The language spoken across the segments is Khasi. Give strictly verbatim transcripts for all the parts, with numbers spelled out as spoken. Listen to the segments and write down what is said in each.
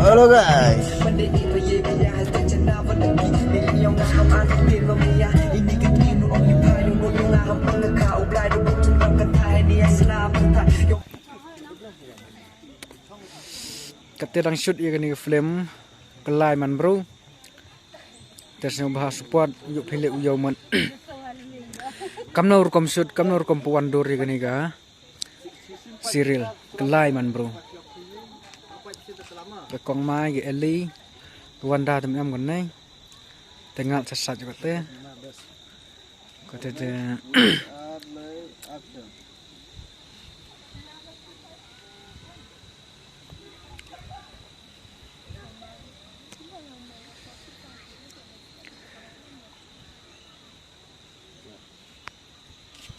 Hello guys. Kata dang shoot ïa kane ka film Kyllai Man Bro. Te sngewbha support ïa phi leh u ïew man. Kamno rukom shoot, kamno rukom pynwan dur ïa kane ka serial Kyllai Man Bro. Ka Kong Mai, ka Eli, ka Wanda te mynta em kane. Te ngat sa sat kate. Kate te.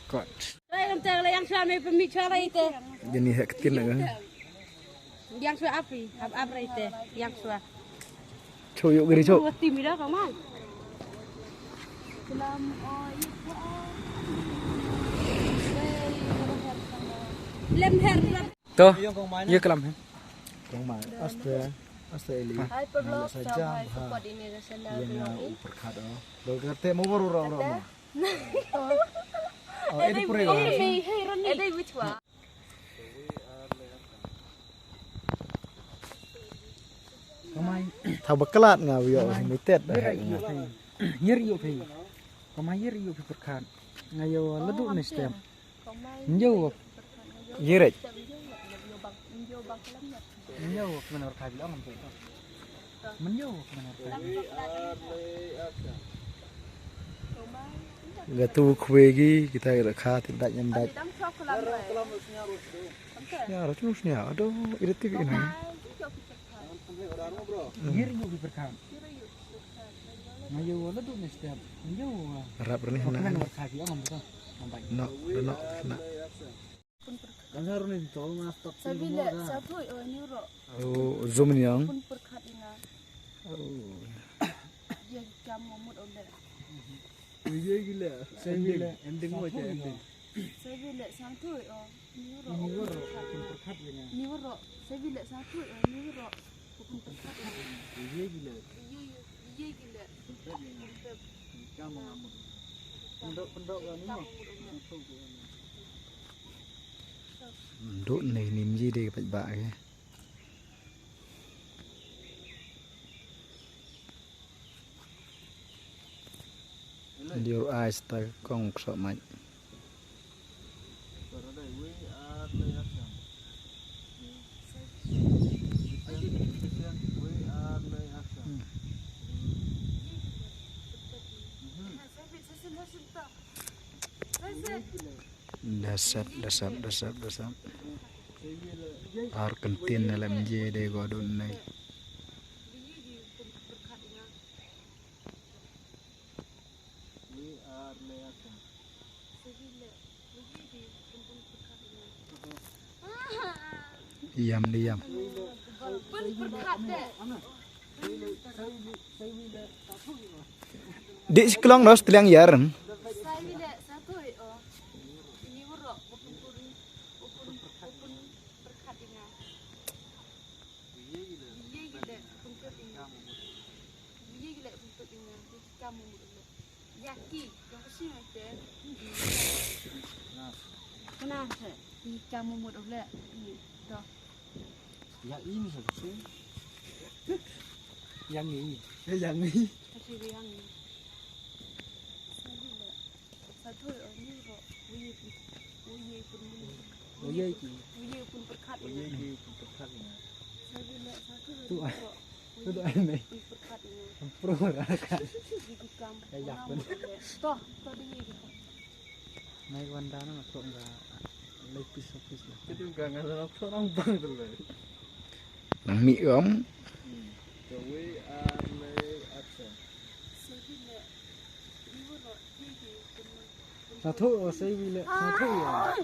Kot. Rai ram tang la yang sua me pemi sua rai te. Jani hek tin na. Yang sua api, ap ap rai te, yang sua. Cho yuk giri cho. Wati mi da ka mai. Lem her. To, ye klam he. Kong Mai, aste, aste Eli. Hai, perlu sa jam ha. Ye na u pyrkhat o. Lo kerte mo baru ro ro mo. Oh, Eli pure. Eli, hey, Roni. Eli, which one? Kong Mai. Tha baklat nga wi o, mi tet da. Yer ïoh phi. Kong Mai, yer ïoh phi pyrkhat. Nga ïoh la duh ne step. Njo. Yirik. Njo kmen wer kha bilang am tu. Njo kmen wer kha. Ga tu khwe gi kita ga kha ti daj nyam daj. Snia ro tu snia. Aduh, iri ti ina. Yir yu bi perkam. Mayu wala du ni step. Mayu. Rap ni na. Kmen wer kha bilang am tu. Nampak. No, no, na. Kan harus ni tol mas tak. Sabile satu o ni ro. Oh, zoom ni ang. Pun perkhat ina. Oh. Ye kam mo mut ole. Ye gila. Ending. Ending mo je ending. Sabile satu o ni ro. Ni ro. Pun perkhat ina. Ni ro. Sabile satu o ni ro. Pun perkhat ina. Ye gila. Ye, ye gila. Perkhat ina. Kam mo mut. Pendok, pendok ni mo. Duk ni nim ji dei ka paidbah ke. Liur ai sta kong kso mai. Dasap, dasap, dasap, dasap. Ar kentin dalam je de godun nai. Yam di yam. Dik siklong dos teliang yar. Yaki, yang kesi macam. Kena se, ika mumut ule. Ni, dah. Ya ini satu. Yang ini. Eh, yang ini. Kasi yang ini. Satu, oh, ni ro. Uye pun, uye pun mulu. Uye ki. Uye pun perkat. Uye ki pun perkat ni. Satu le, satu le. Tu ah. Tu doh ai mei. Pun perkat ni. Pro lah kan. Di kam. Kayak pun. Toh, toh di ni. Mai Wanda na masuk enggak. Lai pis pis lah. Itu enggak, enggak salah orang bang tu lah. Nang mi om. Kawi ar le action. Satu, oh, saya bila satu ya.